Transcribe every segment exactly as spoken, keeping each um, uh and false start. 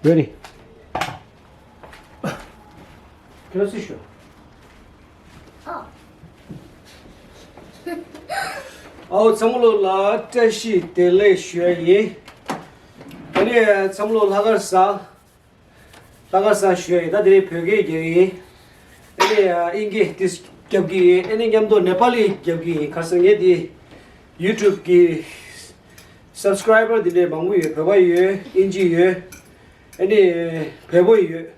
Ready. ཁྱོད་སུ་ཞུ། ཨོ། ཨའོ་ཚང་མ་ལོ་ལ་བཀྲ་ཤིས་བདེ་ལེགས་ཞུ་ཡ་ཡིན། ཨ་ནི་ཚང་མ་ལོ་ལྷག་དཀར་བཟང་། ལྷག་དཀར་བཟང་ཞུ་ཡ་ཡིན། ད་དེ་རིང་བོད་སྐད་རྒྱག་གི་ཡིན། ཨ་ནི་ཨིན་སྐད་དེ་རྒྱབ་ཀྱི་ཡིན། ཨ་ནི་མཉམ་དུ་ནེ་པ་ལི་རྒྱབ་ཀྱི་ཡིན། ག་རེ་ཟེར་ངས་དེ་ཡུ་ཊུབ་གི་སབ་སི་ཀ་རའི་བར་དེ་འདྲའི་མང་པོ་ཡོད། བོད་པ་ཡོད། ཨིན་ཇི་ཡོད། ཨ་ནི་བལ་པོ་ཡོད།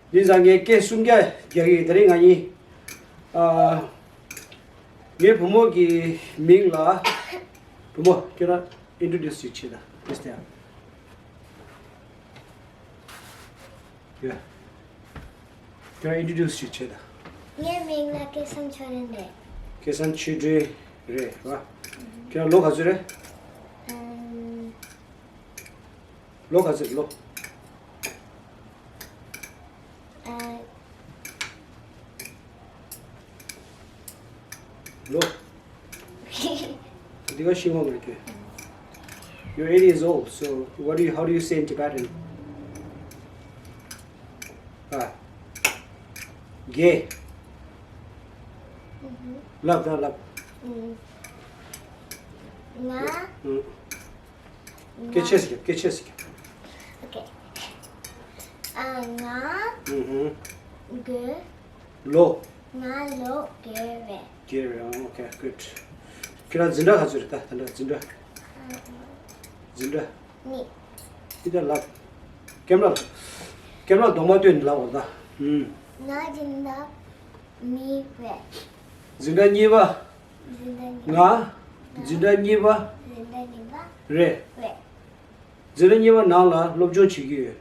འདི་ཚང་ངས་སྐད་སུམ་བརྒྱ་རྒྱག་གི་ཡིན། དེ་རིང་ང་གཉིས། ཨ། ངའི་བུ་མོ་གི་མིང་ལ། བུ་མོ་ཁྱོད་རང་ཨིན་ཊྲོ་ཌིའུ་སི་ཅིག་བྱེད་དང་། པི་ལི་ཛི་ཡ། ཡ། ཁྱོད་རང་ཨིན་ཊྲོ་ཌིའུ་སི་ཅིག་བྱེད་དང་། ངའི་མིང་ལ་སྐལ་བཟང་ཆོས་སྒྲོན་རེད། སྐལ་བཟང་ཆོས་སྒྲོན་རེད་བ། ཁྱོད་རང་ལོ་ག་ཚོད་རེད། ཨམ། ལོ་ག་ཚོད་རེད་ལོ། ཨ། ལོ། འདི་ག་ཤེས་ཀྱི་མ་རེད་ཀྱི། You're eight years old, so what do you, how do you say in Tibetan? ཨ། རྒས། ལབ་དང་ལབ། ང་། ཨུ། སྐད་ཆ་ཟེར་གྱི། སྐད་ཆ་ཟེར་གྱི། Okay. ཨ། ང་། ཨུ་ཧུ། རྒས། ལོ། ང་ལོ་བརྒྱད་རེད། བརྒྱད་རེད། ཨོ་ཁེ་གུཌ། ཁྱེད་རང་འཛིན་གྲྭ་ག་ཚོད་རེད། ད་ད་འདྲ་འཛིན་གྲྭ། འཛིན་གྲྭ། གཉིས། འདི་ལྟར་ལབ། ཀེམ་ར་ལ། ཀེམ་ར་གདོང་མ་སྟོན་ནས་ལབ་འོ་ད། ཨུམ། ང་འཛིན་གྲྭ་གཉིས་རེད། འཛིན་གྲྭ་གཉིས་པ། འཛིན་གྲྭ་གཉིས་པ། ང་། འཛིན་གྲྭ་གཉིས་པ། འཛིན་གྲྭ་གཉིས་པ། རེད། རེད། འཛིན་གྲྭ་གཉིས་པ་ནང་ལ་སློབ་སྦྱོང་བྱེད་ཀྱི་ཡོད།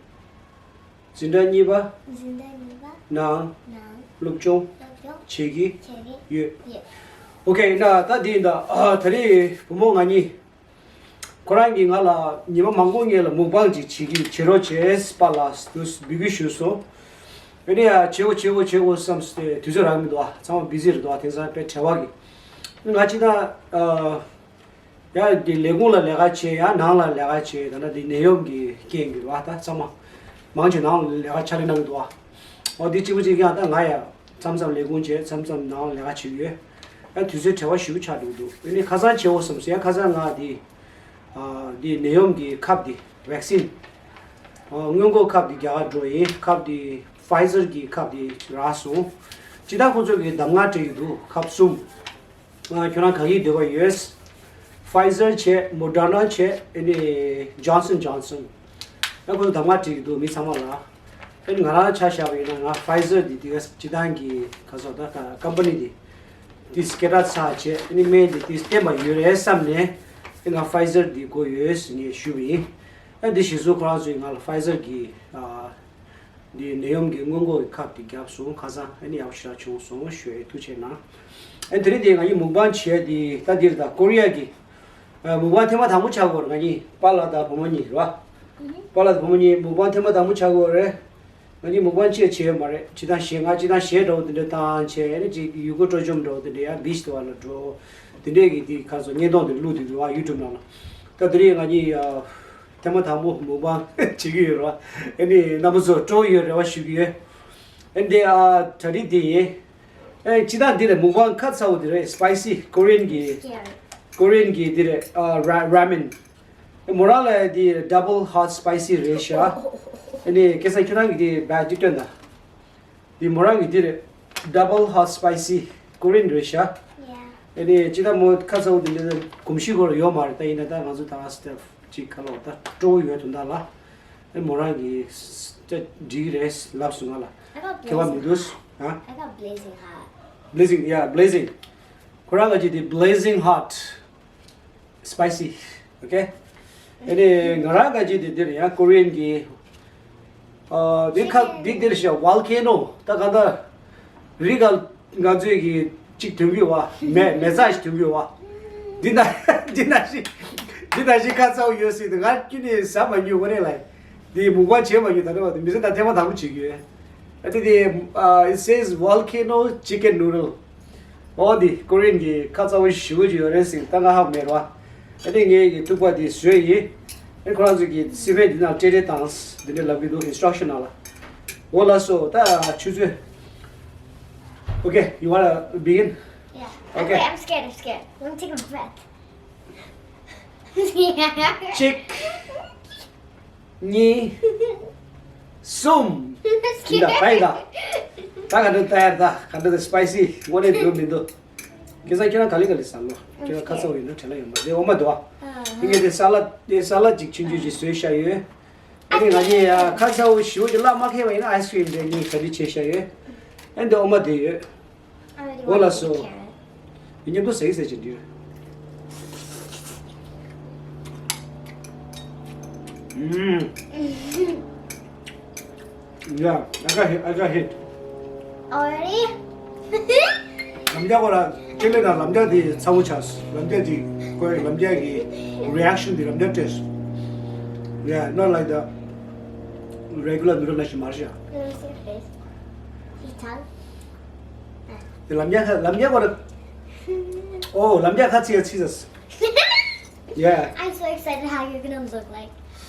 འཛིན་གྲྭ་གཉིས་པ། འཛིན་གྲྭ་གཉིས་པ། ནང་། ནང་། སློབ་སྦྱོང་། སློབ་སྦྱོང་། བྱེད་ཀྱི་བྱེད་ཀྱི་ཡོད། ཡོད། ཨོ་ཁེ། ན་ད་འདི་ཡིན་ད། ཨ། ད་རེས་བུ་མོ་ང་གཉིས། ཁོ་རང་གིས་ང་ལ་ཉི་མ་མང་པོ་སྔོན་ལ་མུག་བང་ཅིག་བྱེད་ཀྱི་བྱེད་རོགས་བྱས་པ་ལ་དུ་འབོད་སྐུལ་ཞུས་སོང་། ཨ་ནི་ཡ་བྱེད་དགོས་བྱེད་དགོས་བྱེད་དགོས་བསམས་ཏེ་དུས་ཚོད་རག་མི་འདུག་ཨ། ཚང་མ་བི་ཟི་རེད་འདུག་ཨ། དེང་སང་དཔེ་བྲེལ་བ་གི། ང་ཅི་ད། ཨ། ཡ་འདི་ལས་ཁུངས་ལ་ལས་ཀ་བྱེད། ཡ་ནང་ལ་ལས་ཀ་བྱེད། ད་ལྟ་འདི་ནད་ཡོམ་གི་རྐྱེན་གྱིས་རེད་བ། ད་ཚང་མ་མང་ཆེ་ནང་ལ་ལས་ཀ་ཕྱག་ལས་གནང་གི་འདུག་ཨ། འོ་འདི་གཅིག་པུ་གཅིག་རྐྱང་ད་ང་ཡ། མཚམས་མཚམས་ལས་ཁུངས་བྱས། མཚམས་མཚམས་ནང་ལས་ཀ་བྱེད་ཀྱི་ཡོད། ཨ། དུས་ཚོད་བྲེལ་བ་ཞེ་པོ་ཆགས་འགྲོ་གི་འདུག་ཨ་ནི་ཁ་སང་བྱེད་འོ་བསམ་སོང་། ཡ་ཁ་སང་ང་འདི། ཨ། འདི་ནད་ཡོམ་གྱི་ཁབ་འདི་བེག་སིན། ཨ། སྔོན་འགོག་ཁབ་འདི་རྒྱག་ག་འགྲོ་ཡིན། ཁབ་འདི་ཕའི་ཛར་གྱི་ཁབ་འདི་རག་སོང་། སྤྱིར་བཏང་ཁོང་ཚོ་གིས་གདམ་ང་སྤྲད་ཀྱི་འདུག་ཁབ་གསུམ། ཨ། ཁྱོད་རང་ག་གི་འདོད་པ་ཡོད། ཕའི་ཛར་བྱས། མོ་ཌར་ན་བྱས། ཨ་ནི་ཇོན་སན་ཇོན་སན། ཨ། ཁོང་ཚོ་གདམ་ང་སྤྲད་ཀྱི་འདུག་མི་ཚང་མ་ལ། ཨ་ནི་ང་རང་ཆ་བཞག་པ་ཡིན་ན་ང་ཕའི་ཛར་འདི་དེ་ག་སྤྱིར་བཏང་གི་ག་ཚོད་ད་ཀམ་པ་ནི་འདི་དེ་སྐད་གྲགས་ཚ་བྱས། ཨ་ནི་སྨན་འདི་དེ་བསྟེན་པ་ཡོད་རེད་བསམ་ནས། ཨ། ང་ཕའི་ཛར་འདི་དགོས་ཡོད་ཟེར་ནས་ཞུས་པ་ཡིན། ཨ། འདི་གཞིར་བཟུང་ཁོ་རང་ཚོས་ང་ལ་ཕའི་ཛར་གྱི། ཨ། འདི་ནད་ཡོམ་གྱི་སྔོན་འགོག་གི་ཁབ་དེ་བརྒྱབ་སོང་། ཁ་སང་ཨ་ནི་ཡག་པོ་ཞེ་དྲག་བྱུང་སོང་ཞུ་ཡས། ཐུགས་རྗེ་གནང་། ཨ། དེ་རིང་དེ་ང་གཉིས་མུག་བང་བྱས་དེ་ད་འདིར་ད་ཀོ་རི་ཡ་གི། ཨ། མུག་བང་ཐེངས་མ་དང་པོ་ཆགས་ཀྱི་ཡོད་རེད། ང་གཉིས་པཱ་ལགས་དང་བུ་མོ་གཉིས་རེད་བ། པཱ་ལགས་དང་བུ་མོ་གཉིས་མུག་བང་ཐེངས་མ་དང་པོ་ཆགས་ཀྱི་ཡོད་རེད། ང་གཉིས་མུག་བང་ཅིག་བྱས་ཡོད་མ་རེད། སྤྱིར་བཏང་གཞས། ང་སྤྱིར་བཏང་གཞས་འདྲ་བོ་དེ་འདྲ་བཏང་བྱས། ཨ་ནི་ཅིག་ཡུལ་སྐོར་སྤྲོ་འཆམ་འདྲ་བོ་དེ་འདྲ། ཡང་བིཆ་དེ་བ་ལ་འགྲོ། དེ་འདྲས་ཀྱི་དེ་ཁ་སོ་བརྙན་ཐུང་དེ་བླུགས་དེ་འདུག་ཨ། ཡུ་ཊུབ་ནང་ལ། ད་དེ་རིང་ང་གཉིས་ཐེངས་མ་དང་པོ་མུག་བང་བྱེད་ཀྱི་ཡོད་རེད་བ། ཨ་ནི་རྣམ་པ་ཚོ་སྤྲོ་ཡོད་རེ་བ་ཞུ་གི་ཡོད། ཨ་ནི་དེ། ཨ། གྲ་སྒྲིག་དེ་ཡིན། ཨ། སྤྱིར་བཏང་འདི་རེད། མུག་བང་ཁ་ཚ་བོ་འདི་རེད། སི་པའི་སི། ཀོ་རི་ཡན་གྱི། ཀོ་རི་ཡན་གྱི་འདི་རེད། ཨ། ར་ར་མེན། མོ་རང་ལ་འདི་ཌབ་བལ་ཧོཊ་སི་པའི་སི་རེད་ཤག་ཨ་ནི་སྐལ་བཟང་ཁྱོད་རང་གི་འདི་བེག་འདི་སྟོན་དང་། འདི་མོ་རང་གི་འདི་རེད། ཌབ་བལ་ཧོཊ་སི་པའི་སི་ཀོ་རི་ཡན་རེད་ཤག་ཨ་ནི་སྤྱིར་བཏང་མོ་ཁ་ཚ་བོ་འདི་འདྲ་གོམས་གཤིས་སྐོར་ཡོད་མ་རེད། ད་ཡིན་ན་ད་ང་ཚོ་ད་སི་ཊེཕ་ཅིག་ག་ལབ་ད་སྤྲོ་བོ་ཡོད་དོན་དག་ལ། ཨ་ནི་མོ་རང་གིས་ཅིག་འགྲིག་གི་རེད་ལབ་སོང་། ང་ལ་I got ཁྱད་པར་མི་Blazing འདུག Hot. ཨ། I got Blazing Hot. Blazing, yeah, Blazing. ཁོ་རང་ག་ཅིག་དེ་Blazing Hot Spicy. Okay. ཨ་ནི་ང་རང་ག་ཅིག་དེ་འདིར་ཡང་ཀོ་རི་ཡན་གྱི། ཨ། འདི་ཁ་འདི་འདིར་ཤ་ཝོལ་ཀེ་ནོ། ད་ག་ད་རི་ག་ང་ཚོས་ཀྱི་ཅིག་ཐོན་གྱི་བ། མེ་མེ་ཚ་ཞིག་ཐོན་གྱི་བ། འདི་ན་འདི་ན་ཞིག་འདི་ན་ཞིག་ཁ་ཚ་བོ་ཡོད་སྲིད་དུ། ང་ཁྱོད་ནི་ཟ་མ་མྱོང་། ཨ་ནི་ལ་འདི་མུག་བང་བྱེད་མ་མྱོང་། ད་ནི་བ་དུ་མི་ཚེ་ད་ཐེངས་མ་དང་པོ་བྱེད་ཀྱི་ཡོད། ཨ་ནི་དེ། ཨ། It says volcano chicken noodle. ཨོ་འདི་ཀོ་རི་ཡན་གྱི་ཁ་ཚ་བོ་ཞེ་པོ་ཅིག་ཡོད་རེད་ཟེར། ད་ང་ཧ་མེད་རོ། ཨ་ནི་ངས་ཀྱི་ཐུག་པ་འདི་བཟོས་ཡིན། ཁོ་རང་ཚོ་གི་སི་པན་འདི་ནང་སྤྲེལ་སྤྲེལ་དང་འདི་འདྲ་ལབ་ཀྱི་འདུག་ཨིན་སི་ཊྲག་ཤན་ནང་ལ། འོ་ལགས་སོ། ད་ཆུ་ཚོད། Okay, you wanna begin? Yeah. Okay. Wait, I'm scared. I'm scared. Let me take a breath. གཅིག་གཉིས། གསུམ། འདི་ད་ད་ཡིན་ད། ད་ག་འདྲ་ད་ཡར་ད་ག་འདྲ་ད་སི་པའི་སི་དངོས་གནས་འདུག་མི་འདུག་ཁ་སང་ཁྱེད་རང་ག་ལེ་ག་ལེ་ཟ་ལོ། ཁྱེད་རང་ཁ་ཚ་བོ་ཡིན་ན་བྲེལ་ལ་ཡོང་མ་དེ་འོ་མ་འདུག་ཨ། ཡིན་ངེས་དེ་ས་ལ་དེ་ས་ལ་ཅིག་ཆུང་ཆུང་ཅིག་བཟོས་བཞག་ཡོད། ཨ་ནི་ང་གཉིས་ཡ་ཁ་ཚ་བོ་ཞུ་ཅིག་བརླག་མ་ཁེལ་བ་ཡིན་ན་ཨའི་སི་ཀྲིམ་དེ་གཉིས་ག་འདྲ་བྱས་བཞག་ཡོད། ཨ་འདི་འོ་མ་དེ་ཡོད། འོ་ལགས་སོ། མཉམ་དུ་ཟས་ཟས་ཅིག་འདིར། ཨུམ། Yeah, I got hit. I got hit. Already? ལམ་རྒྱག་པ་ལ་ཁེ་ལེ་ན་ལམ་རྒྱག་དེ་ཚ་བོ་ཆགས། ལམ་རྒྱག་དེ་ཁོའི་ལམ་རྒྱག་གི་རི་ཨེག་ཤན་དེ་ལམ་རྒྱག་སྤྲད། Yeah, not like the regular noodle ནང་བཞིན་མ་རེད་ཤག Let me see your face. Your tongue. དེ་ལམ་རྒྱག་ལམ་རྒྱག་པ་ལ། ཨོ་ལམ་རྒྱག་ཁ་ཚིག་ཡ་ཚིག་ཟ། Yeah. I'm so excited how you're gonna look like.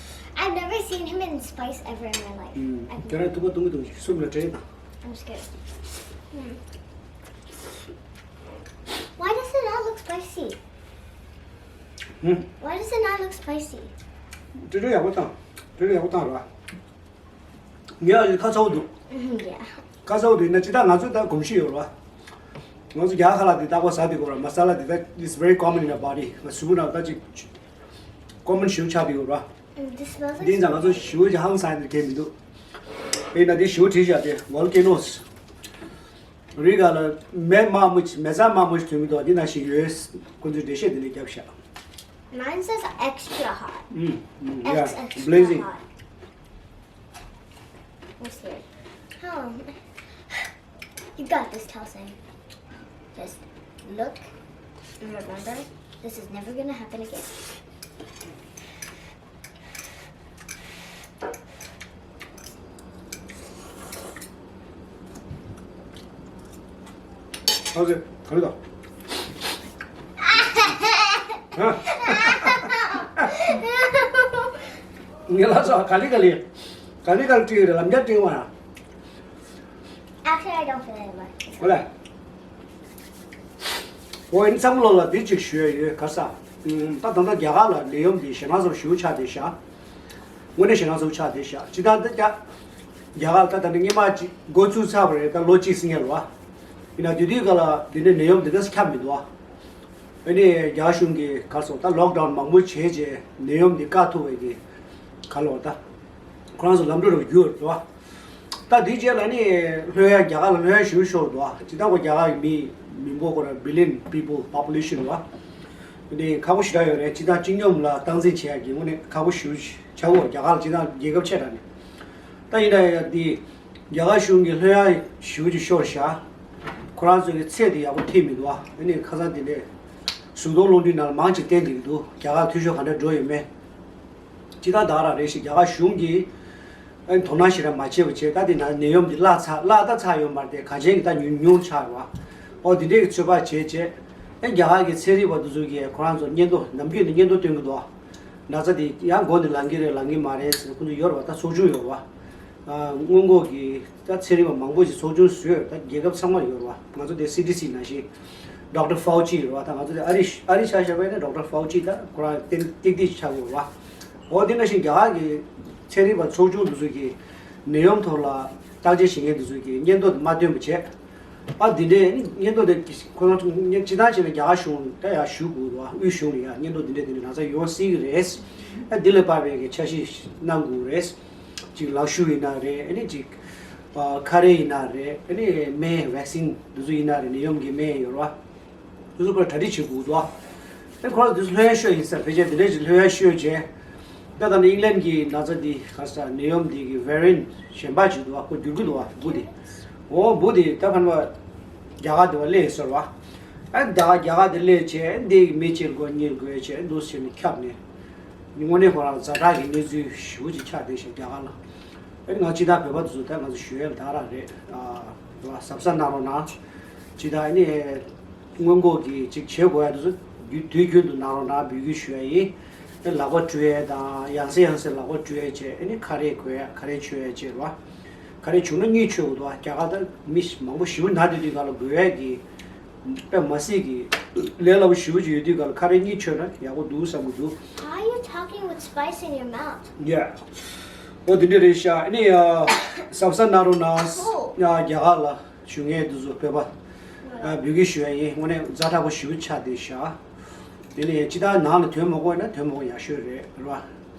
I've never seen him in spice ever in my life. ཁྱོད་རང་ཐུག་པ་ཐུང་གི་ཐུང་གི་གསུམ་ལ་སྤྲད་དང་། I'm scared. Why does it not look spicy? Why does it not look spicy? སྤྲད་སྤྲད་ཡག་པོ་བཏང་། སྤྲད་སྤྲད་ཡག་པོ་བཏང་ར། ངས་ཨ་ཁ་ཚ་བོ་འདུག Yeah. ཁ་ཚ་བོ་འདུག་ཡིན་ན་ཅི་ད་ང་ཚོས་ད་གོམས་གཤིས་ཡོད་ར། ང་ཚོ་རྒྱ་གར་ཁ་ལག་འདི་རྟག་པར་ཟ་འདི་གོ་ར། མ་ས་ལ་འདི་ད་it's very common in our body. ང་གཟུགས་པོ་ནང་ད་ཅིག་ཀོ་མན་ཞེ་པོ་ཆགས་འདི་ཡོད་ར། Mm, this smells like འདི་ཡིན་ཙང་ང་ཚོ་ཞེ་པོ་ཅིག་ཧང་སང་འདི་གས་མི་འདུག་ཡིན་ན་འདི་ཞེ་པོ་བྲིས་བཞག་སྟེ་ཝོལ་ཀེ་ནོས། རི་ག་ལ་མེ་དམར་མོ་ཅིག་མེ་བཙའ་དམར་མོ་ཅིག་ཐོན་གི་འདུག་འདི་ནང་བཞིན་ཡོད། ཁོ་ཚོས་འགྲེལ་བཤད་འདི་ནས་བརྒྱབ་བཞག Mine says extra hot. ཨུམ། ཡ། X extra Blazing. Hot. What's here? Oh, you got this, Towson. Just look and remember, this is never gonna happen again. ཨོ་ཁེ། ག་རེ་དང་། ཧ། ངས་ལབ་སོང་། ག་ལེ་ག་ལེ། ག་ལེ་ག་ལེ་བྲིས་ཡོད་རེད། ལམ་རྒྱག་བྲིས་པ་ན། Actually, I don't feel it much. ཧོ་ལེ། འོ་ཡིན་བསམ་བློ་ལ་འདི་གཅིག་ཞུ་ཡ་ཡོད། ག་ས། ད་ད་ལྟ་རྒྱ་གར་ལ་ནད་ཡམས་འདི་ཞེད་སྣང་ཚ་པོ་ཞེ་པོ་ཆགས་བསྡད་ཤག་དངོས་གནས་ཞེད་སྣང་ཚ་པོ་ཆགས་བསྡད་ཤག་ཇི་ལྟར་འདི་རྒྱ་རྒྱ་གར་ད་ད་ནི་སྔོན་མ་ཅིག་འགོ་བཙུགས་ཚར་བ་རེད། ད་ལོ་གཅིག་ཟིན་ཡ་རེད་བ། ཡིན་ན་དེ་དུས་སྐབས་ལ་འདི་འདྲའི་ནད་ཡམས་འདི་འདྲ་ཁྱབ་མི་འདུག་བ། ཨ་ནི་རྒྱ་གཞུང་གིས་ག་རེ་ཟེར་ད་ལོག་ཌའུན་མང་པོ་བྱས་རྗེས་ནད་ཡམས་འདི་བཀག་ཐུབ་པའི་གི་ག་ལོ་ད་ཁོ་རང་ཚོ་ལམ་འགྲོ་རུ་བསྒྱུར་འདུག་བ། ད་དེའི་རྗེས་ལ་ནི་ལྷོད་ཡ་རྒྱ་གར་ལ་ལྷོད་ཡ་ཞེ་པོ་ཤོར་འདུག་ཨ། ཇི་ལྟར་ཁོ་རྒྱ་གར་གྱི་མི་མི་འབོར་ཁོ་ར་billion people population རེད་བ། དེ་ཁག་པོ་ཞེ་དྲག་ཡོད་རེད། ཇི་ལྟར་སྤྱི་སྙོམས་ལ་སྟངས་འཛིན་བྱེད་ཡ་གི་དངོས་གནས་ཁག་པོ་ཞེ་པོ་ཆགས་ཡོད་རྒྱ་གར་ལ། ཇི་ལྟར་རྒྱལ་ཁབ་ཆེ་དྲགས་ནས། ད་ཡིན་ན་ཡང་འདི་རྒྱ་གར་གཞུང་གི་ལྷོད་ཡ་ཞེ་པོ་ཅིག་ཤོར་ཤག་ཁོ་རང་ཚོ་གི་ཚད་དེ་ཡག་པོ་ཐེབས་མི་འདུག་ཨ། ཨ་ནི་ཁ་སང་དེ་འདྲས་གཟུགས་མཐོང་རླུང་མཁྲིས་ནང་ལ་མང་ཅིག་བསྟན་བསྡད་ཀྱི་འདུག་རྒྱ་གར་འཐུས་ཤོར་ག་འདྲ་འགྲོ་ཡོད་མེད། ཅི་ལྟར་ད་ར་རེད་ཞིག་རྒྱ་གར་གཞུང་གིས་ཨ་ནི་དོ་སྣང་ཞེ་དྲག་མ་བྱས་པ་བྱས། ད་དེ་ན་ནད་ཡམས་འདི་བརླག་ཚར་བརླག་ད་ཚར་ཡོད་མ་རེད་དེ། ག་ཅན་གྱི་ད་ཉུང་ཉུང་ཆགས་ཡོད་བ། ཨོ་འདི་འདྲས་ཀྱི་ཚོད་དཔག་བྱས་བྱས། ཨ་རྒྱ་གར་གྱི་ཚན་རིག་པ་འདི་ཚོ་གིས་ཁོ་རང་ཚོ་སྙན་ཐོ་ནམ་རྒྱུན་ནས་སྙན་ཐོ་སྟོན་གྱི་འདུག་ན་ཚ་དེ་ཡང་འགོ་ནས་ལངས་ཀྱི་རེད་ལངས་ཀྱི་མ་རེད་ཟེར་ཁོ་ཚོ་ཡོད་རེད་བ། ད་ཚོགས་ཆུང་ཡོད་རེད་བ། སྔོན་འགོག་གི་ད་ཚན་རིག་པ་མང་པོ་ཞིག་ཚོགས་ཆུང་བཟོས། ད་རྒྱལ་ཁབ་ཚང་མར་ཡོད་རེད་བ། ང་ཚོ་དེ་སི་ཌི་སི་ནང་བཞིན་ཌོག་ཊར་ཕའོ་ཅི་ཡོད་རེད་བ། ད་ང་ཚོ་དེ་ཨ་རི་ཨ་རི་ཆ་བཞག་པ་ཡིན་ན་ཌོག་ཊར་ཕའོ་ཅི་ད་ཁོ་རང་ཏན་ཏིག་ཏིག་ཆགས་ཡོད་རེད་བ། འོ་དེ་ནང་བཞིན་རྒྱ་གར་གྱི་ཚན་རིག་པ་ཚོགས་ཆུང་འདི་ཚོ་གིས་ནད་ཡམས་ཐོག་ལ་བརྟག་དཔྱད་བྱེད་མཁན་འདི་ཚོ་གིས་སྙན་ཐོ་དེ་མ་བཏོན་པ་བྱས། ཨ་འདི་འདྲའི་སྙན་ཐོ་དེ་ཁོ་རང་ཚོ་སྤྱི་བཏང་བྱས་ན་རྒྱ་གར་གཞུང་ད་ཡར་ཞུ་དགོས་རེད་བ། དབུས་གཞུང་ལ་ཡར་སྙན་ཐོ་འདི་འདྲ་འདི་འདྲ་ན་ཚ་ཡོང་སྲིད་ཀྱི་རེད། ཨ་འདི་ལ་དཔག་པའི་གི་འཆར་གཞི་གནང་དགོས་རེད། ཅིག་ལག་ཤུབས་ཡིན་ན་རེད། ཨ་ནི་ཅིག་ཨ་ཁ་རས་ཡིན་ན་རེད། ཨ་ནི་སྨན་ཝེག་སིན་འདི་ཚོ་ཡིན་ན་རེད། ནད་ཡམས་ཀྱི་སྨན་ཡོད་རེད་བ། འདི་ཚོ་པར་གྲ་སྒྲིག་བྱེད་དགོས་འདུག་བ། ཨ་ཁོ་རང་འདི་ཚོ་ལྷོད་ཡ་ཤོས་ཡིན་ས་རེད། ཕལ་ཆེར་འདི་འདྲ་ཅིག་ལྷོད་ཡ་ཤོས་བྱས། ད་ད་ནི་ཨིང་ལན་གྱི་ན་ཚ་འདི་ག་ས་ནད་ཡམས་འདི་གི་ཝེ་རི་ཡན་ཊི་གཞན་པ་ཅིག་འདུག་བ། ཁོ་འགྱུར་གྱི་འདུག་བ། འབུ་འདི། འོ་འབུ་འདི་ད་ཕན་པ་རྒྱ་གར་འདི་བ་སླེབས་ཡོད་ས་རེད་བ། ཨ་རྒྱ་གར་རྒྱ་གར་འདི་སླེབས་བྱས་འདི་གི་མི་གཅིག་ལ་འགོ་གཉིས་ལ་འགོས་བྱས་འདུག་ཟེར་ནས་ཁྱབ་ནས། དངོས་གནས་ཁོ་རང་ཛ་དྲག་གི་གནས་ཚུལ་ཞེ་པོ་ཅིག་ཆགས་བསྡད་ཤག་རྒྱ་གར་ལ། ཨ་ནི་ང་སྤྱིར་བཏང་བོད་པ་དེ་ཚོ་ད་ང་ཚོ་ཞུ་ཡས་ལ་ད་རག་རེད། ཨ་གཟབ་གཟབ་གནང་རོགས་གནང་། སྤྱིར་བཏང་ཨ་ནི་སྔོན་འགོག་གི་ཅིག་བྱེད་དགོས་ཡ་དེ་ཚོ་དུས་རྒྱུན་དུ་གནང་རོགས་གནང་འབོད་སྐུལ་ཞུ་ཡ་ཡིན། ལག་པ་བཀྲུ་ཡས་དང་། ཡང་སེ་ཡང་སེ་ལག་པ་བཀྲུ་ཡས་བྱས། ཨ་ནི་ཁ་རས་གོན་ཡས། ཁ་རས་མཆོད་ཡས་བྱས་རེད་བ། ཁ་རས་བྱུང་ན་གཉིས་མཆོད་དགོས་འདུག་བ། རྒྱ་གར་ད་མི་མང་པོ་ཞེ་པོ་ན་བསྡད་དུས་སྒང་ལ་དགོས་ཡས་ཀྱི་དཔེ་མ་སྲིད་ཀྱི་ལས་སླ་པོ་ཞེ་པོ་ཅིག་ཡོད་དུས་སྒང་ལ་ཁ་རས་གཉིས་མཆོད་ན་ཡག་པོ་འདུག་བསམ་གྱི་འདུག Why are you talking with spice in your mouth? Yeah. ཨོ་དེ་འདྲ་རེད་ཤག་ཨ་ནི་ཨ་གཟབ་གཟབ་གནང་རོགས་གནང་། ཨོ། ཡ་རྒྱ་གར་ལ་བཞུགས་མཁན་དེ་ཚོ་བོད་པ་ཨ་འབོད་སྐུལ་ཞུ་ཡ་ཡིན། དངོས་གནས་ཛ་དྲག་པོ་ཞེ་པོ་ཆགས་བསྡད་ཤག་དེ་ནས་སྤྱིར་བཏང་ནང་ལ་དོན་མ་གོ་ན་དོན་མ་གོ་ཡག་ཤོས་རེད། རེད་བ།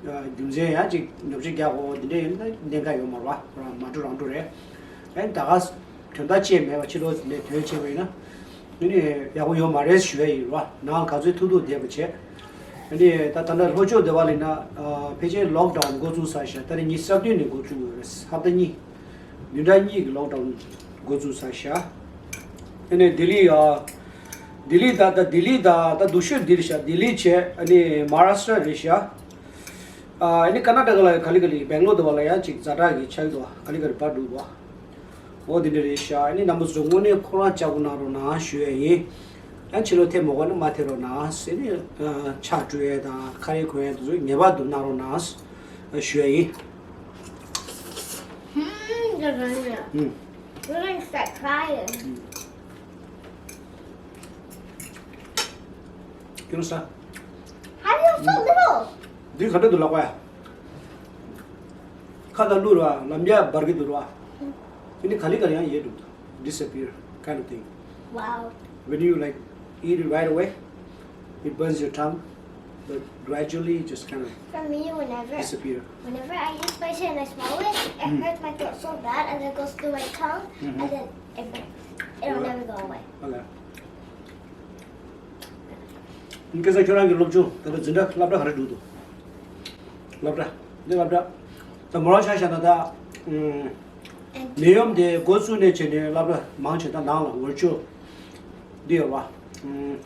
རྒྱུ་མཚན་ཡང་ཅིག་ཉོ་ཆ་རྒྱག་དགོས་འདི་འདྲ་ཡིན་ན་གནད་འགག་ཡོད་མ་རེད་བ། རང་མ་འགྲོ་རང་འགྲོ་རེད། ཨ་ནི་ད་ག་དོན་དག་ཅིག་མེད་པ་ཕྱི་ལོགས་ནས་དོན་བྱས་པ་ཡིན་ན། ཨ་ནི་ཡག་པོ་ཡོད་མ་རེད་ཞུ་ཡ་ཡིན་རེད་བ། ནང་ག་ཚོད་ཐུབ་ཐུབ་བསྡད་པ་བྱས། ཨ་ནི་ད་ད་ལྟ་ལྷོ་ཕྱོགས་སྡེ་བ་ལ་ཡིན་ན་ཨ་ཕལ་ཆེར་ལོག་ཌའུན་འགོ་བཙུགས་ཚར་ཤག་ད་ནི་ཉི་ཤུ་རྩ་བདུན་ནས་འགོ་བཙུགས་ཡོད་རེད། ཧབ་ཏ་གཉིས། བདུན་ཕྲག་གཉིས་ཀྱི་ལོག་ཌའུན་འགོ་བཙུགས་ཚར་ཤག་ཨ་ནི་ལྡི་ལི་ཨ་ལྡི་ལི་ད་ད་ལྡི་ལི་ད་ད་སྡུག་ཤོས་འདི་རེད་ཤག་ལྡི་ལི་བྱས། ཨ་ནི་མ་ཧཱ་རཱ་ཤྲ་རེད་ཤག་ཨ་ནི་ཀར་ན་ཊ་ཀ་ལ་ག་ལེ་ག་ལེ། སྦེང་ལོར་དེ་བ་ལ་ཡང་ཅིག་ཛ་དྲག་གི་ཆགས་འདུག་ག་ལེ་ག་ལེ་བབས་འགྲོ་འདུག་འོ་དེ་འདྲ་རེད་ཤག་ཨ་ནི་རྣམ་པ་ཚོ་དངོས་གནས་ཁོ་རང་ལྕགས་པོ་གནང་རོགས་གནང་ཞུ་ཡ་ཡིན། ཨ་ཕྱི་ལོགས་ཐེབས་མ་དགོས་ན་མ་ཐེབས་རོགས་གནང་ཟེར་ནས། ཨ་ཕྱག་བཀྲུ་ཡས་དང་ཁ་རས་གོན་ཡས་དེ་ཚོ་ངེས་པར་དུ་གནང་རོགས་གནང་ཞུ་ཡ་ཡིན། Hmm, the ramen. ཨུམ། We're gonna start crying. ཨུམ། ཁྱོད་ས། How are you so little? འདི་ག་འདྲ་འདུག་ལག་པ་ཡ། ཁ་དང་བླུགས་ར་ལམ་རྒྱག་འབར་གི་འདུག་ར། དེ་ནི་ག་ལེ་ག་ལེ་ཡང་ཡལ་འགྲོ་འདུག Disappear kind of thing. Wow. When you, like, eat it right away, it burns your tongue, but gradually it just kind of For me, whenever disappear. Whenever I eat spicy and I swallow it, it Mm. hurts my throat so bad, and it goes through my tongue, Mm-hmm. and then it burns. It'll Yeah. never go away. Okay. སྐལ་བཟང་ཁྱོད་རང་གི་སློབ་སྦྱོང་ད་ལྟ་འཛིན་གྲྭ་སློབ་གྲྭ་ག་རེ་འགྲོ་འདུག་སློབ་གྲྭ། འདི་སློབ་གྲྭ། ད་མོ་རང་ཆ་བཞག་ན་ད། ཨུམ། ནད་ཡམས་དེ་འགོ་བཙུགས་ནས་བྱས་ནས་སློབ་གྲྭ་མང་ཆེ་ད་ནང་ལ་ཝར་ཅུ་འདི་ཡོད་པ། ཨུམ།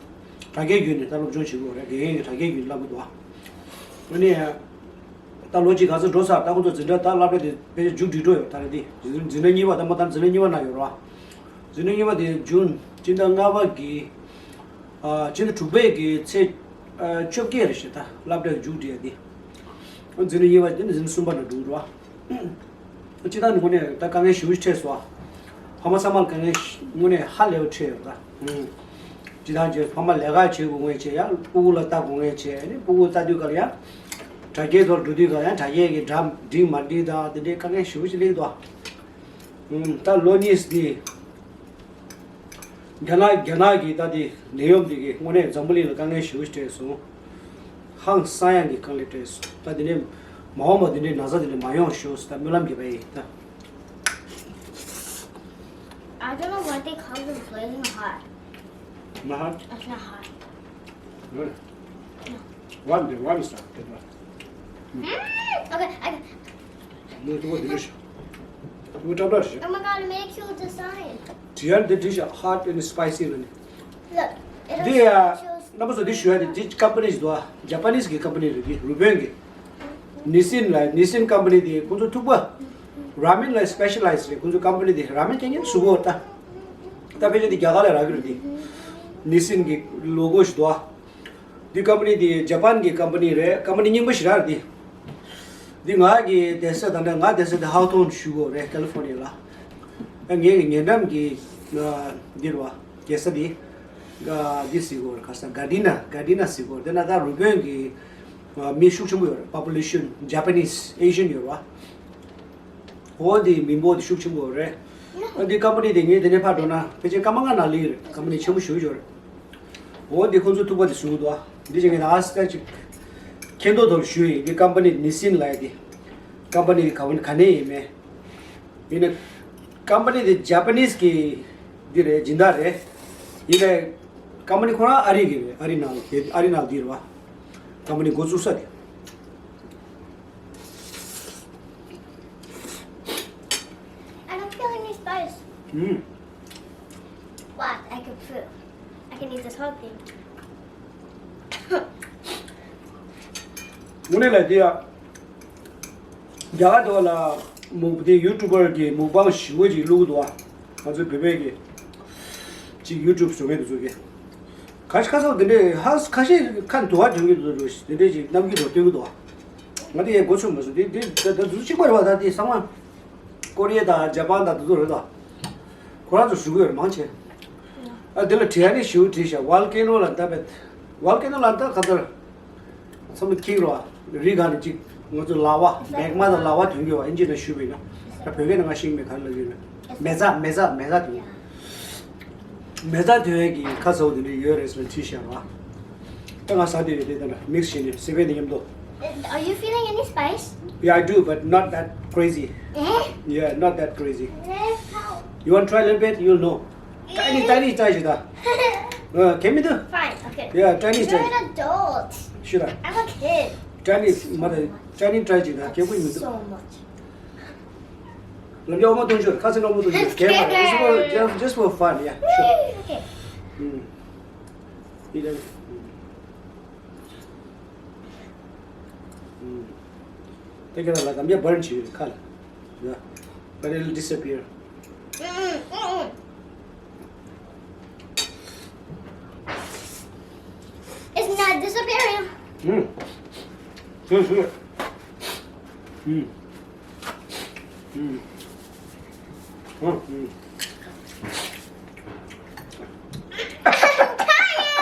དྲ་རྒྱའི་བརྒྱུད་ནས་ད་སློབ་སྦྱོང་བྱེད་དགོས་རེད། དགེ་རྒན་གྱིས་དྲ་རྒྱའི་བརྒྱུད་ནས་བསླབ་གི་འདུག་ཨ་ནི། ད་ལོ་གཅིག་ག་ཚོད་འགྲོ་ཚར། ད་ཁོ་ཚོ་འཛིན་གྲྭ་ད་སློབ་གྲྭ་དེ་ཕལ་ཆེར་མཇུག་སྒྲིལ་འགྲོ་ཡོད། ད་རེད་དེ་འཛིན་འཛིན་གྲྭ་གཉིས་པ་ད་མ་ད་འཛིན་གྲྭ་གཉིས་པ་ན་ཡོད་རེད་བ། འཛིན་གྲྭ་གཉིས་པ་དེ་ཇུན་སྤྱི་ཟླ་ལྔ་པ་གི་ཨ་སྤྱི་ཟླ་དྲུག་པའི་གི་ཚེས་ཨ་བཅོ་བརྒྱད་རེད་ཤག་ད་སློབ་གྲྭའི་མཇུག་སྒྲིལ་ཡ་དེ། འཛིན་གྲྭ་གཉིས་པ་དེ་ནི་འཛིན་གྲྭ་གསུམ་པ་ན་འགྲོ་གི་འདུག་བ། སྤྱི་བཏང་ནི་དངོས་གནས་ད་དཀའ་ངལ་ཞེ་པོ་ཅིག་འཕྲད་སོང་། ཕ་མ་ཚང་མ་ལ་དཀའ་ངལ་ཞེ་དངོས་གནས་ཧ་ལས་པ་འཕྲད་ཡོད་ད། ཨུམ། སྤྱི་བཏང་ཅིག་ཕ་མ་ལས་ཀ་བྱེད་དགོས་ངེས་བྱས། ཡང་སྤུ་གུ་ལ་ལྟ་དགོས་ངེས་བྱས། ཨ་ནི་སྤུ་གུ་ལྟ་དུས་སྐབས་ཡང་དྲ་རྒྱའི་ཐོག་འགྲོ་དུས་སྐབས་ཡང་དྲ་རྒྱའི་གི་འདྲ་འགྲིག་མ་འགྲིག་དང་དེ་འདྲའི་དཀའ་ངལ་ཞེ་པོ་ཅིག་སླེབས་འདུག་ཨུམ། ད་ལོ་གཉིས་འདི། རྒྱ་ནག་རྒྱ་ནག་གི་ད་དེ་ནད་ཡམས་འདི་གིས་དངོས་གནས་འཛམ་བུ་གླིང་ལ་དཀའ་ངལ་ཞེ་པོ་ཞིག་སྤྲད་སོང་། ཧང་སང་ཡང་གི་དཀའ་ངལ་སྤྲད་སོང་། ད་དེ་ནས་མ་འོངས་པ་དེ་འདྲའི་ན་ཚ་དེ་འདྲ་མ་ཡོང་ཤོག་ཟེར་ད་སྨོན་ལམ་རྒྱབ་པ་ཡིན་ད། I don't know what they call this blazing hot. Not hot? It's not hot. Really? One day, one is not. Mm, okay, I, ངས་ཐུག་པ་འདི་འདྲ་ཞིག་ངས་སྐྲ་འདྲ་ཞིག Oh my god, it made a cute design. དྲི་ཡར་འདི་འདྲ་ཞིག hot and spicy ལ་ནི། Look, it འདི་ཡ། also shows རྣམ་པ་ཚོ་འདི་ཞུ་ཡ་དེ་འདི་ཀམ་པ་ནི་ཞིག་འདུག་ཨ། ཇ་པ་ནིས་གི་ཀམ་པ་ནི་རེད། འདི་རུས་སྦལ་གི། ནི་སིན་ལ་ནི་སིན་ཀམ་པ་ནི་དེ་ཁོང་ཚོ་ཐུག་པ། ར་མེན་ལ་སི་པེ་ཤ་ལའིཛ་རེད། ཁོང་ཚོ་ཀམ་པ་ནི་དེ་ར་མེན་རྐྱང་རྐྱང་བཟོ་གི་ཡོད་ད། ད་ཕལ་ཆེར་འདི་རྒྱ་གར་ལ་རག་གི་རེད་དེ། ནི་སིན་གི་ལོ་གོ་ཞིག་འདུག་ཨ། འདི་ཀམ་པ་ནི་དེ་ཇ་པན་གྱི་ཀམ་པ་ནི་རེད། ཀམ་པ་ནི་རྙིང་པ་ཞིག་རང་རེད་དེ། འདི་ང་གི་བསྡད་ས་ད་ལྟ་ང་བསྡད་ས་དེ་ཧའོ་ཐོན་ཞུ་གོ་རེད། ཀ་ལི་ཧྥོར་ནི་ཡ་ལ། ངའི་གི་ཉེ་འགྲམ་གྱི་འདི་རེད་བ། རྒྱལ་ས་དེ་འདི་ཟེར་གོ་རེད། ག་ས་གྷ་ཌི་ན་གྷ་ཌི་ན་ཟེར་གོ་རེད། དེ་ན་ད་རུས་སྦལ་གྱི་མི་ཤུགས་ཆེན་པོ་ཡོད་རེད། པོ་པུ་ལེ་ཤན་ཇ་པ་ནིས་ཨེ་ཤི་ཡན་ཡོད་རེད་བ། འོ་འདི་མི་འབོར་འདི་ཤུགས་ཆེན་པོ་རེད། འོ་འདི་ཀམ་པ་ནི་དེ་ངས་དེ་ནས་ཕར་འགྲོ་ན་ཕལ་ཆེར་སྐར་མ་ལྔ་ནང་སླེབས་ཀྱི་རེད། ཀམ་པ་ནི་ཆེན་པོ་ཞེ་པོ་ཅིག་རེད། འོ་འདི་ཁོང་ཚོའི་ཐུག་པ་དེ་བཟོ་གི་འདུག་ཨ། འདི་ཅིག་ངས་ད་ཨ་སི་ཀ་ཅིག་མཁྱེན་རྟོགས་ཐོག་ཞུས་ཡིན། འདི་ཀམ་པ་ནི་ནི་སིན་ལབ་ཡ་དེ། ཀམ་པ་ནི་ག་བ་ག་ནས་ཡིན་མིན། ཡིན་ན་ཀམ་པ་ནི་དེ་ཇ་པ་ནིས་གི་འདི་རེད། སྦྱིན་བདག་རེད། ཡིན་ནའི་ཀམ་པ་ནི་ཁོ་རང་ཨ་རི་གི་རེད། ཨ་རི་ནང་ཨ་རི་ནང་འདི་རེད་བ། ཀམ་པ་ནི་འགོ་བཙུགས་ས་དེ། I don't feel any spice. ཨུམ། What? I can prove. I can eat this whole thing. དངོས་གནས་ལ་དེ་ཡ། རྒྱ་གར་དེ་བ་ལ་མུག་དེ་ཡུ་ཊུབ་པར་གྱི་མུག་བང་ཞེ་པོ་ཅིག་བླུགས་འདུག་ཨ། ང་ཚོའི་བོད་པའི་གི་ཅིག་ཡུ་ཊུབ་བཟོ་མཁན་དེ་ཚོ་གི། ཁ་ཁ་སང་དེ་འདྲའི་ཧ་ཁ་ཤས་ཁ་འདུ་བ་དོན་གྱི་འདུག་འགྲོ་དེ་འདྲའི་ཅིག་གནམ་གྱི་འགྲོ་སྟོན་གྱི་འདུག་ང་དེ་ཡས་གོ་ཆོད་མ་སོང་དེ་དེ་ད་ད་དུ་གཅིག་པ་རེད་བ། ད་དེ་ཚང་མ་ཀོ་རི་ཡ་དང་ཇ་པན་དང་དེ་ཚོ་རེད་ད། ཁོ་རང་ཚོ་ཞུ་གི་ཡོད་རེད་མང་ཆེ། ཨ་དེ་ལ་བྲིས་ནས་ཞུ་བྲིས་ཤག་ཝོལ་ཀེ་ནོ་ལ་ད་བེད་ཝོལ་ཀེ་ནོ་ལ་ད་ག་ཚར། ཚང་མ་ཁྱིག་རོ། རི་ག་ནས་གཅིག་ང་ཚོ་ལ་བ་མེག་མ་དང་ལ་བ་ཐོན་གྱི་བ་ཨིན་ཇི་ནས་ཞུས་པ་ཡིན་ན། ད་བོད་སྐད་ནང་ང་ཤེས་མེད་ག་རེ་ལབ་ཡོད་ན། མེ་བཙའ་མེ་བཙའ་མེ་བཙའ་ཐོན་གྱི། མེ་བཙའ་ཐོན་ཡས་ཀྱི་ཁ་ཚ་བོ་དེ་འདྲ་ཡོད་རེད་ཟེར་ནས་བྲིས་བཞག་ར། ད་ང་ཟ་དེ་ཡོད་དེ་ད་ནི་མིག་སི་བྱས་ནས་སི་པན་དེ་མཉམ་དུ། Are you feeling any spice? Yeah, I do, but not that crazy. Eh? Yeah, not that crazy. Eh? How? You want to try a little bit? You'll know. Tiny, tiny, tiny, Shita. Uh, can we do? Fine, okay. Yeah, tiny, tiny. You're an adult. Shita. I'm a kid. Tiny, mother, tiny, tiny, Shita. Can we do? So much. Let me almost do it. Cousin almost do it. Camera. Just for, just, just for fun, yeah. Sure. Okay. Mm. You know. Mm. Take it like I'm just burn you, color. Yeah. But it'll disappear. Mm-mm, mm-mm. It's not disappearing. Mm. Sure, sure. Mm. Mm. Mm, mm. I'm tired.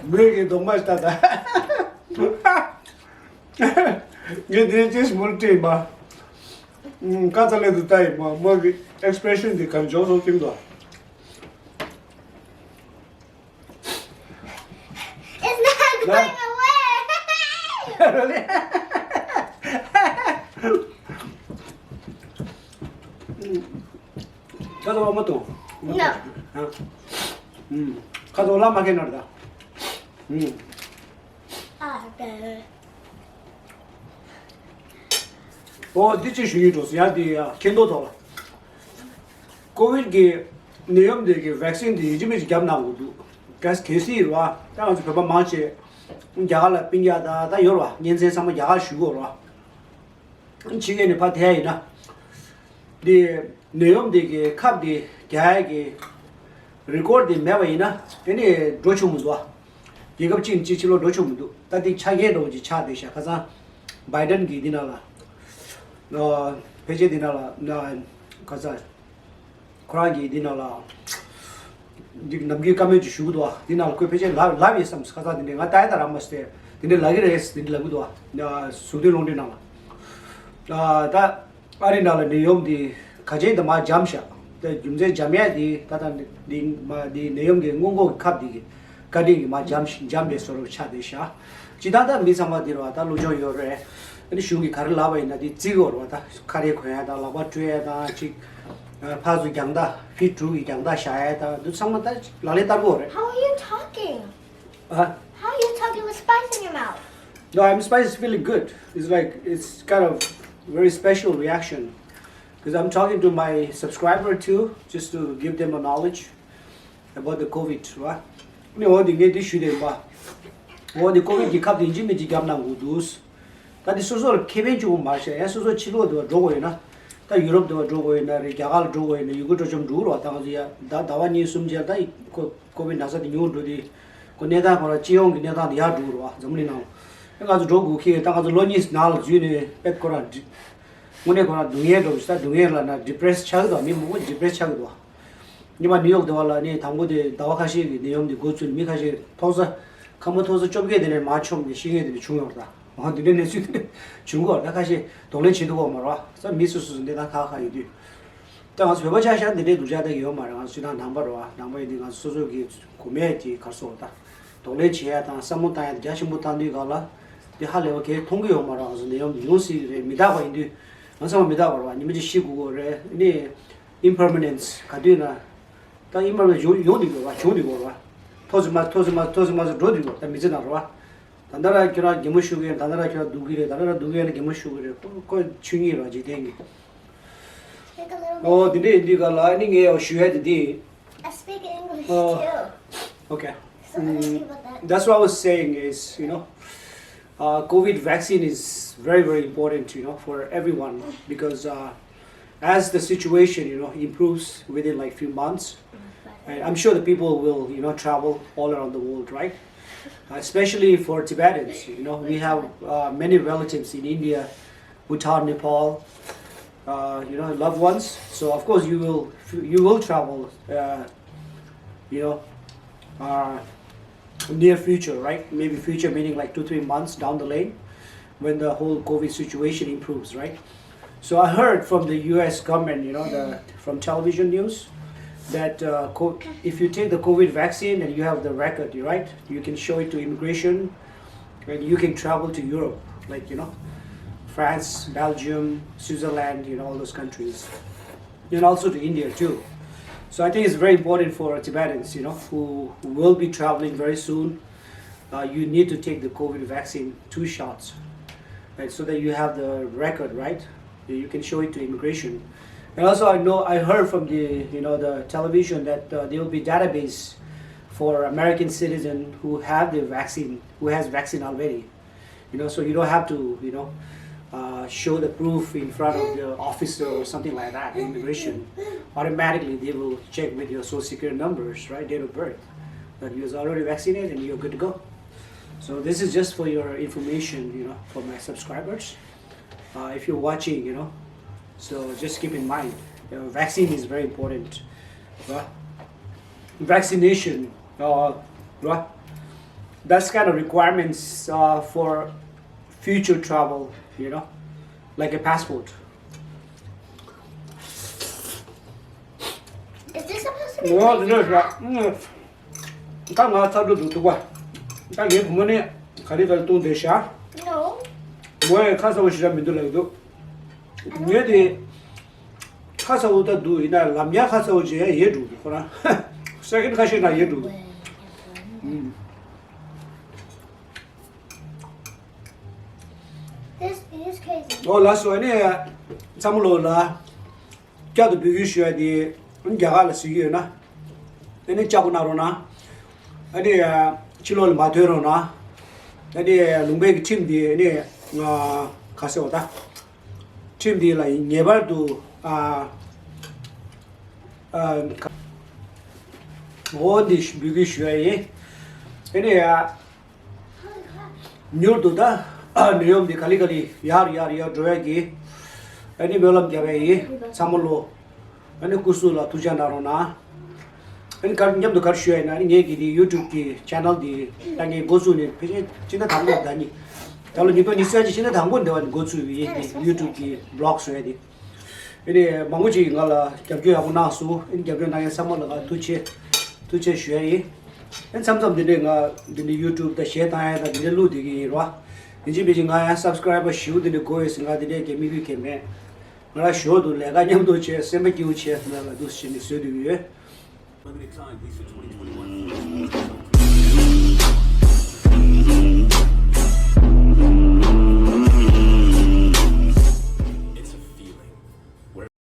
མོས་ཀྱི་གདོང་མ་ལྟ་ད། ངས་དེ་ཅེས་མོར་སྤྲད་མ། ཀ་ཙ་ལེ་དུ་ལྟ་ཡི་མ་མོ་གི་ཨེག་སི་པི་རེ་ཤན་དེ་གར་འཇོག་སོང་ཁྱིམ་དུ། It's not going away. ཁ་ཚོ་བ་མ་གཏོང་། No. ཁ་ཚོ་བླ་མ་ཁེ་ནར་ད། Ah, the ཨོ་འདི་ཅི་ཞུ་ཡི་འགྲོ་སོང་ཡ་འདི་ཡ་ཁེ་འདོ་ཐོག་ལ། ཀོ་བིད་ཀྱི་ནད་ཡམས་འདི་གི་ཝེག་སིན་འདི་ཡིན་གཅིག་མིན་གཅིག་བརྒྱབ་གནང་དགོས་འདུག་གལ་སྲིད་ཡིན་རུང་ད་ང་ཚོ་བོད་པ་མང་ཆེ་རྒྱ་གར་ལ་སྤུན་ཀྱག་དང་ད་ཡོད་རེད་བ། གཉེན་ཚན་ཚང་མ་རྒྱ་གར་བཞུགས་ཡོད་རེད་བ། ཕྱི་རྒྱལ་ནས་ཕར་ཐལ་ཡིན་ན། འདི་ནད་ཡམས་འདི་གི་ཁབ་འདི་རྒྱག་ཡ་གི་རི་ཀོར་འདི་མེད་པ་ཡིན་ན་དེ་ནི་འགྲོ་ཆོག་མི་འདུག་བ། རྒྱལ་ཁབ་གཅིག་ནས་གཅིག་ཕྱི་ལོགས་འགྲོ་ཆོག་མི་འདུག་ད་འདི་ཆ་རྐྱེན་འདྲ་བོ་ཅིག་ཆགས་བསྡད་ཤག་ཁ་སང་བྷའི་ཌེན་གྱིས་འདི་ནང་ལ་ཕལ་ཆེར་འདི་ནང་ལ་ཁ་སང་། ཁོ་རང་གིས་འདི་ནང་ལ་འདི་ནམ་རྒྱུན་བཀའ་མོལ་ཅིག་ཞུ་གི་འདུག་བ། འདི་ནང་ལ་ཁོས་ཕལ་ཆེར་ལབ་ལབ་ཡོད་བསམ། ཁ་སང་འདི་འདྲའི་ང་ལྟ་ཡ་ད་ར་མ་སྟེ་འདི་འདྲའི་ལབ་ཀྱི་རེད་འདི་འདྲའི་ལབ་གི་འདུག་བ། ཟུར་དུ་ལུང་འདྲེན་ནང་ལ་ད་ཨ་རི་ནང་ལ་ནད་ཡམས་འདི་ག་ཅན་དུ་མར་འཇམ་ཤག་ད་རྒྱུ་མཚན་འཇམ་ཡ་འདི་ད་ལྟ་འདི་མ་འདི་ནད་ཡམས་ཀྱི་སྔོན་འགོག་གི་ཁབ་འདི་གི་བཀའ་དྲིན་གྱིས་མར་འཇམ་ཞིང་འཇམ་པའི་བཟོ་འདྲ་ཆགས་བསྡད་ཤག་ཇི་ལྟར་ད་མི་ཚང་མ་འདིར་བ་ད་སློབ་སྦྱོང་ཡོད་རེད། ཨ་ནི་གཞུང་གིས་ག་རེ་ལབ་པ་ཡིན་ན་དེ་བརྩི་དགོས་རེད་བ། ད་ཁ་རས་གོན་ཡ་དང་ལག་པ་བཀྲུ་ཡ་དང་ཅིག་ཕར་ཚུར་རྒྱང་ཐག་ཕིཊ་དྲུག་གི་རྒྱང་ཐག་བཞག་ཡ་དང་འདི་ཚང་མ་ད་ལག་ལེན་བསྟར་དགོས་རེད། How are you talking? Huh? How are you talking with spice in your mouth? No, I'm spice is feeling good. It's like it's kind of very special reaction because I'm talking to my subscriber too, just to give them a knowledge about the COVID, right? ནི་འོ་འདི་ངས་འདི་ཞུས་དེ་ཡིན་པ། འོ་འདི་ཀོ་བིད་ཀྱི་ཁབ་དེ་ཡིན་གཅིག་མིན་གཅིག་བརྒྱབ་གནང་དགོས་འདུག་ད་འདི་སོ་སོར་ཁེ་ཕན་བྱུང་མ་ཤེས་ཡ། སོ་སོ་ཕྱི་ལོགས་དེ་བ་འགྲོ་དགོས་ཡོད་ན། ད་ཡུ་རོབ་དེ་བ་འགྲོ་དགོས་ཡོད་ན་རེད། རྒྱ་གར་ལ་འགྲོ་དགོས་ཡོད་ན་ཡི་གུ་འགྲོ་ཆོམ་འགྲོ་རོགས། ད་ང་ཚོ་ཡ་ད་ཟླ་བ་གཉིས་གསུམ་རྗེས་ད་ཀོ་ཀོ་བིད་ན་ཚ་དེ་ཉུང་འགྲོ་དེ་ཁོ་གནས་སྟངས་ཁོ་ར་སྤྱི་ཡོངས་ཀྱི་གནས་སྟངས་དེ་ཡར་འགྲོ་རོགས་འཛམ་གླིང་ནང་ལ། ད་ང་ཚོ་འགྲོ་དགོས་ཁེལ། ད་ང་ཚོ་ལོ་གཉིས་ནང་ལ་འཛུལ་ནས་པད་ཁོ་ར་དངོས་གནས་ཁོ་ར་སྡུག་བསྔལ་འགྲོ་ཞིག་ད་སྡུག་བསྔལ་ལ་ན་ཌི་པི་རེ་སི་ཆགས་ཀྱི་འདུག་མི་མང་པོ་ཌི་པི་རེ་སི་ཆགས་ཀྱི་འདུག་ཉི་མ་ནིའུ་ཡོག་དེ་བ་ལ་ནི་དང་པོ་དེ་ཟླ་བ་ཁ་ཤས་ཀྱི་ནད་ཡམས་དེ་འགོ་ཚུགས་ནས་མི་ཁ་ཤས་མཐོ་ས་ཁ་མོ་མཐོ་ས་བཅོ་བརྒྱད་དེ་ནས་མར་མཆོངས་ནས་ཤི་མཁན་དེ་འདྲ་བྱུང་ཡོད་རེད། ད་འོ་དེ་འདྲའི་གནས་ཚུལ་དེ་འདྲ་བྱུང་གི་ཡོད་རེད། ད་ཁ་ཤས་གདོང་ལེན་བྱེད་ཐུབ་ཀྱི་ཡོད་མ་རེད་བ། ས་མི་སོ་སོ་སོ་འདི་ད་ཁག་ཁག་ཡིན་དུས་ད་ང་ཚོ་བོད་པ་ཆ་བཞག་འདི་འདྲའི་སྡུག་ཅག་ད་ཡོད་མ་རེད། ང་ཚོ་སྤྱི་བཏང་ནང་པ་རེད་བ། ནང་པ་ཡིན་དུས་ང་ཚོ་སོ་སོ་གི་གོ་མེད་ཀྱི་གར་སོང་ད་གདོང་ལེན་བྱེད་ཡ་དང་བསམ་བློ་བཏང་ཡ་དེ་རྒྱ་ཆེན་པོ་བཏང་དུས་ག་ལ་འདི་ཧ་ལས་པ་གས་མཐོང་གི་ཡོད་མ་རེད། ང་ཚོ་ནད་ཡམས་འདི་ཡོང་སྲིད་རེད། མི་རྟག་པ་ཡིན་དུས་ང་ཚོ་མི་རྟག་པ་རེད་བ། ཉི་མ་གཅིག་ཤི་དགོས་ཀྱི་རེད། ཨ་ནི་Impermanence ག་དུས་ན། ད་impermanence ཡོང་ཡོང་འདུག་གོ་བ། བྱུང་འདུག་གོ་བ། ཐོ་ཟི་མ་ཐོ་ཟི་མ་ཐོ་ཟི་མ་ཟི་འགྲོ་འདུག་གོ། ད་མི་ཚེ་ནང་རོ་བ། ད་ལྟ་ར་ཁྱོད་རང་གད་མོ་ཤོར་གི་ཡོད། ད་ལྟ་ར་ཁྱོད་རང་སྡུག་གི་རེད། ད་ལྟ་ར་སྡུག་གི་ཡོད་ན་གད་མོ་ཤོར་གི་རེད། ཁོ་ཁོ་ཆོས་ཉིད་རོ་འཇིག་རྟེན་གྱི། Take a little bit. ཨོ་དེ་འདྲས་ཡིན་དུས་ག་ལ་ཨ་ནི་ངས་ཡང་ཞུ་ཡ་དེ་དེ་ཡིན། I speak English ཨོ too. Okay. So what do you think about that? That's what I was saying is, you know, uh, COVID vaccine is very, very important, you know, for everyone because uh, As the situation, you know, improves within, like, few months, I- I'm sure the people will, you know, travel all around the world, right? Especially for Tibetans, you know, we have uh, many relatives in India, Bhutan, Nepal, uh, you know, loved ones. So of course you will you will travel, uh, you know, uh, near future, right? Maybe future meaning like two, three months down the lane when the whole COVID situation improves, right? So I heard from the U S government, you know, the, from television news, that uh, co- if you take the COVID vaccine and you have the record, right, you can show it to immigration, and you can travel to Europe, like, you know, France, Belgium, Switzerland, you know, all those countries, and also to India too. So I think it's very important for Tibetans, you know, who will be traveling very soon. Uh, you need to take the COVID vaccine, two shots, right? So that you have the record, right? You can show it to immigration. And also, I know I heard from the, you know, the television that uh, there will be database for American citizen who have the vaccine, who has vaccine already. You know, so you don't have to, you know, uh, show the proof in front of the officer or something like that, immigration. Automatically, they will check with your social security numbers, right, date of birth, that you're already vaccinated and you're good to go. So this is just for your information, you know, for my subscribers. Uh, if you're watching, you know, so just keep in mind, you know, vaccine is very important. Right? Vaccination, uh, right? That's kind of requirements uh, for future travel, you know, like a passport. Is this supposed to be? ངོ་འདི་འདྲ་ཞིག་ད་ང་ཚ་འགྲོ་འདུག་འདུག་པ། ད་ངའི་བུ་མོ་ནི་ག་རེ་ག་རེ་བཏུང་བསྡད་ཤག No. ངོ་ཡ་ཁ་ཚ་བོ་ཞིག་ར་མི་འདུག་ལབ་འདུག་ངས་དེ་ཁ་ཚ་བོ་ད་འདུག་ཡིན་ན་ལམ་ཡ་ཁ་ཚ་བོ་ཅིག་ཡ་ཡལ་འགྲོ་འདུག་ཁོ་རང་། སེ་ཀེན་ཁ་ཤས་ན་ཡལ་འགྲོ་འདུག་ཨུམ། This is crazy. ཨོ་ལགས་སོ། ཨ་ནི་ཚང་མ་ལོ་ལ། བསྐྱར་དུ་འབོད་སྐུལ་ཞུ་ཡ་དེ་རྒྱ་གར་ལ་གཟིགས་ཀྱི་ཡོད་ན། ཨ་ནི་ལྕགས་པོ་གནང་རོགས་གནང་། ཨ་ནི་ཕྱི་ལོགས་ལ་མ་ཐོན་རོགས་གནང་། ཨ་ནི་ལུང་པའི་གི་ཁྲིམས་དེ་ཨ་ནི་ག་ཟེར་བ་ད། ཁྲིམས་དེ་ལ་ངེས་པར་དུ་ཨ་ཨ་འོ་འདི་འབོད་སྐུལ་ཞུ་ཡ་ཡིན། ཨ་ནི། མྱུར་དུ་ད་ནད་ཡམས་འདི་ག་ལེ་ག་ལེ་ཡར་ཡར་ཡར་འགྲོ་ཡ་གི་ཨ་ནི་སྨོན་ལམ་རྒྱབ་ཡ་ཡིན། ཚང་མ་ལོ་ཨ་ནི་སྐུ་གཟུགས་ལ་ཐུགས་ཅག་གནང་རོགས་གནང་། ཨ་ནི་གར་མཉམ་དུ་གར་ཞུ་ཡ་ཡིན་ན་ཨ་ནི་ངས་གི་འདི་ཡུ་ཊུབ་གི་ཆེ་ནལ་འདི་ད་ངས་འགོ་བཙུགས་ནས་ཕལ་ཆེར་ཕྱི་ཟླ་དང་པོ་ད་ནི་ད་ལོ་ཉིས་སྟོང་ཉི་ཤུ་རྩ་གཅིག་ཕྱི་ཟླ་དང་པོ་འདི་བ་ནས་འགོ་བཙུགས་ཡོད་ཡིན་འདི་ཡུ་ཊུབ་གི་བི་ལོག་བཟོ་ཡ་འདི། ཨེ་ནས་མང་པོ་ཅིག་གིས་ང་ལ་རྒྱབ་སྐྱོར་ཡག་པོ་གནང་སོང་། ཨེ་ནས་རྒྱབ་སྐྱོར་གནང་མཁན་ཚང་མ་ལ་ང་ཐུགས་རྗེ་ཐུགས་རྗེ་ཞུ་ཡ་ཡིན། ཨེ་མཚམས་མཚམས་འདི་འདྲའི་ང་འདི་འདྲའི་ཡུ་ཊུབ་དང་གཞས་བཏང་ཡ་དང་འདི་འདྲའི་བླུགས་བསྡད་ཀྱི་ཡིན་རོ། ཡིན་གཅིག་མིན་གཅིག་ང་ཡང་སབ་སི་ཀ་རའི་བར་ཞེ་པོ་འདི་འདྲའི་དགོས་ཡོད་ཟེར་ང་འདི་འདྲའི་གི་དམིགས་ཡུལ་གང་ཡང་མེད། ང་རང་ཞོར་དུ་ལས་ཀ་མཉམ་དུ་བྱས་སེམས་པ་སྐྱིད་པོ་བྱས་ཟེར་ན་ལ་འདུག་བྱས་ནས་བཟོས་བསྡད་ཀྱི་ཡོད།